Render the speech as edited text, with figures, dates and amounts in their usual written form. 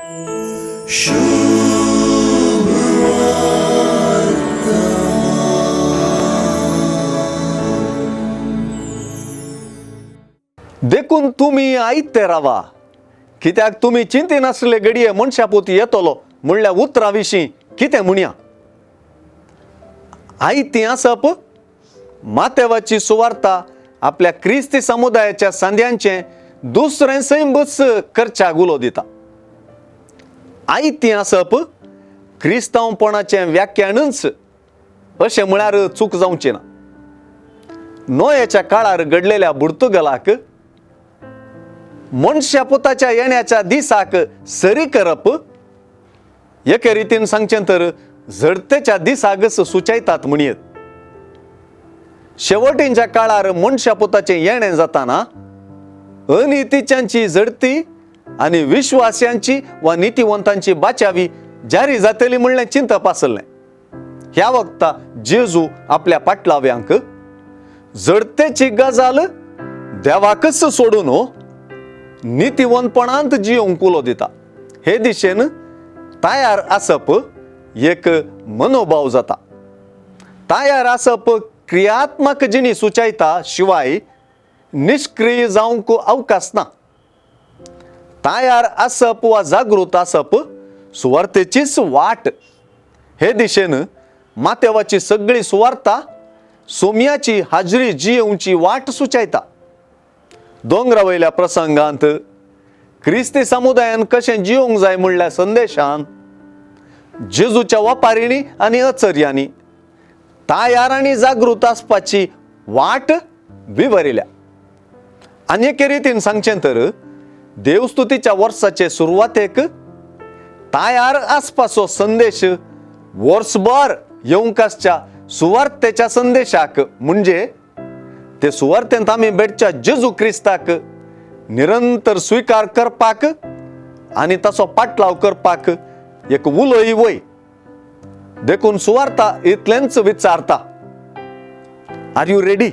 देखून तुमी आयते रावा, कित्याक तुमी चिंतिनासले घडये मनशापूत येतलो म्हणल्या उतरां विशीं कितें म्हणया. आयतीं आसप मातेवाची सुवार्ता आपल्या क्रिस्ती समुदायाच्या सांद्यांचें दुसरें सैंबच करच्या उलो दिता. आयतीं आसप क्रिस्तांवपणाचें व्याख्यानूच अशें म्हळ्यार चूक जावची ना. नोयाच्या काळार घडलेल्या बुर्तुगलाक मनशा पुताच्या येण्याच्या दिसाक सरी करप एके रितीन सांगचें तर झडतेच्या दिसाकच सुचयतात म्हणयेत. शेवटींच्या काळार मनशा पुताचें येणें जाताना अनितीच्यांची झडती आनी विश्वास्यांची वा नितीवंतांची बाचावी जारी जातली म्हणलें चिंतप आसलें. ह्या वखता जेजू आपल्या पाटलाव्यांक झडतेची गजाल देवाकच सोडून नितीवंतपणांत जियोवंक उलो दिता. हे दिशेन तयार आसप एक मनोभाव जाता. तयार आसप क्रियात्मक जिणी सुचयता शिवाय निश्क्रीय जावंक अवकाश ना. तयार आसप वा जागृत आसप सुवार्थेचीच वाट. हे दिशेन मातेवाची सगळी सुवार्ता सोम्याची हाजरी जियेवची वाट सुचयता. दोंगरा वयल्या प्रसंगांत क्रिस्ती समुदायान कशें जियोंक जाय म्हणल्या संदेशान जेजूच्या वपारींनी आनी अचर्यांनी तयार आनी जागृत आसपाची वाट विवरिल्या. आनी एके रितीन सांगचें तर देवस्तुतीच्या वर्साचे सुरवातेक तयार आसपाचो संदेश वर्सभर येवंक आसच्या सुवार्तेच्या संदेशाक म्हणजे ते सुवार्तेंत आमी भेटच्या जेजू क्रिस्ताक निरंतर स्विकार करपाक आनी ताचो पाटलाव करपाक एक उलोय वय. देखून सुवार्ता इतलेंच विचारता, are you ready?